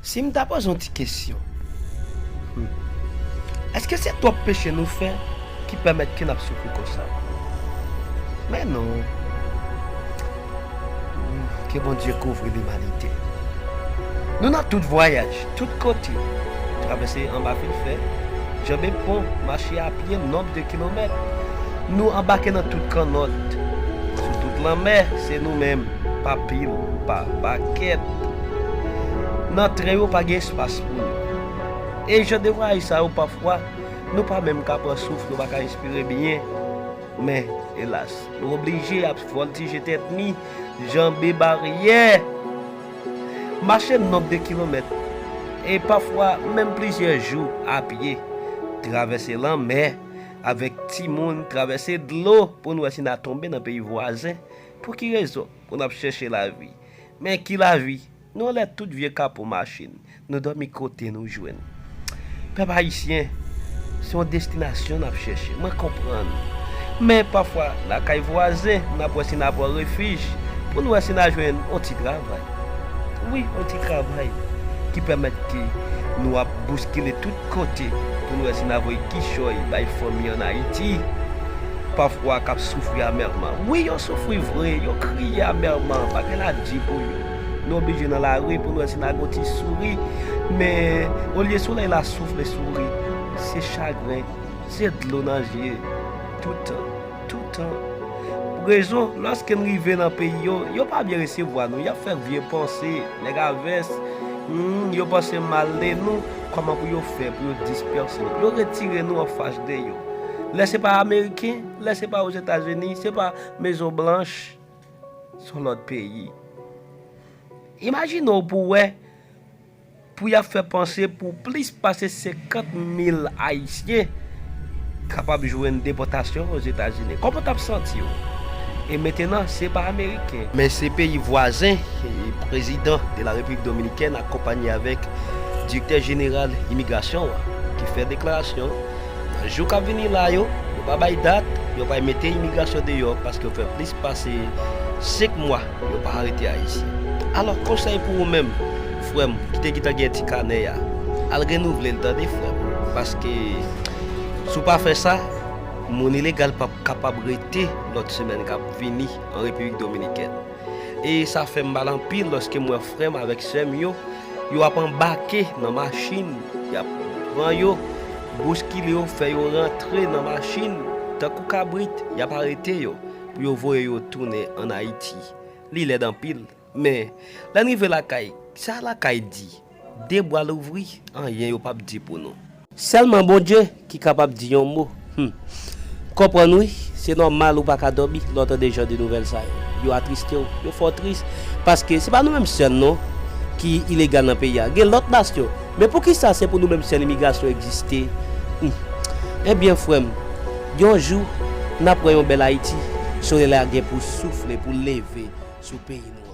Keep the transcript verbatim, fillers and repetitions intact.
Si m ta poze yon ti kesyon, hmm, èske se twòp peche nou fè ki pèmèt ke n ap soufri konsa? Men non. Hmm, ke Bondye kouvri limanite. Nou nan tout vwayaj, tout kote, travèse anba filfè, janbe pon, mache apye nonb de kilomèt. Nou anbake nan tout kannòt, sou tout lanmè, se nou menm, pa pil, pa pakèt. Nan tren yo pa gen espas pou nou. E jan de vwayaj sa yo pafwa, nou pa menm ka pran souf, nou pa ka respire byen. Men, elas, nou oblije ap vòltije tèt ni, janbe baryè, mache nonb de kilomèt, e pafwa menm plizyè jou apye, travèse lanmè avèk timoun, travèse dlo pou n wè si n a tonbe nan peyi vwazen. Pou ki rezon? Pou n ap chèche lavi. Men ki lavi? Nou anlè tout vye kapo machin, nou dòmi kote nou jwenn. Pèp ayisyen, se yon destinasyon n ap chèche, mwen konprann. Men pafwa, lakay vwazen, n ap wè si n a pran refij, pou n wè si n a jwenn yon ti travay. Wi, yon ti travay ki pèmèt ke nou ap bouskile tout kote, pou n wè si n a voye kichòy bay fanmi ann Ayiti. Pafwa k ap soufri amèman. Wi, yo soufri vre, yo kriye amèman, pa gen ladi pou yo. Nou oblije nan lari pou n wè si n a gon ti souri. Men, olye solèy la soufle souri, se chagren, se dlo nan je, toutan, toutan. Rezon, lòske n rive nan peyi yo, yo pa byen resevwa nou, y ap fè vye panse, nèg a vès, hmm, yo panse mal de nou, kòman pou yo fè pou yo dispèse nou, pou yo retire nou anfas de yo. Lè se pa Ameriken, lè se pa Ozetazini, se pa Mezon Blanch, se yon lòt peyi. Imajine w pou w wè, pou y ap fè panse pou plis pase senkant mil Ayisyen kapab jwenn depòtasyon Ozetazini. Kòman w t ap santi w? E mentenan, se pa Ameriken, men se peyi vwazen, e prezidan de la Repiblik Dominikèn akonpanye avèk direktè jeneral imigrasyon an, ki fè deklarasyon, nan jou k ap vini la yo, yo pa bay dat, yo pral mete imigrasyon deyò paske yo fè plis pase senk mwa yo pa arete Ayisyen. Alò, konsèy pou ou menm, frè m, ki te gentan gen ti kanè a, al renouvle l tande, frè m, paske si w pa fè sa, moun ilegal p ap kapab rete lòt semèn k ap vini an Repiblik Dominikèn. E sa fè m mal anpil lòske m wè frè m avèk sè m yo, yo ap anbake nan machin, y ap pran yo, bouskile yo, fè yo rantre nan machin, tankou kabrit, y ap arete yo, pou yo voye yo tounen ann Ayiti. Li lèd anpil, men, lè n rive lakay, sa lakay di? De bra louvri, anyen yo p ap di pou nou. Sèlman Bondye ki kapab di yon mo. Hmm. Konprann wi, se nòmal ou pa ka dòmi lè w tande jan de nouvèl sa yo. Yo atriste w, yo fè w tris. Paske se pa nou menm sèl non ki ilegal nan peyi a. Gen lòt nasyon. Men poukisa se pou nou menm sèl imigrasyon egziste? Hmm. Ebyen, frè m, yon jou, n ap wè yon bèl Ayiti, solèy la gen pou soufle, pou leve sou peyi nou an.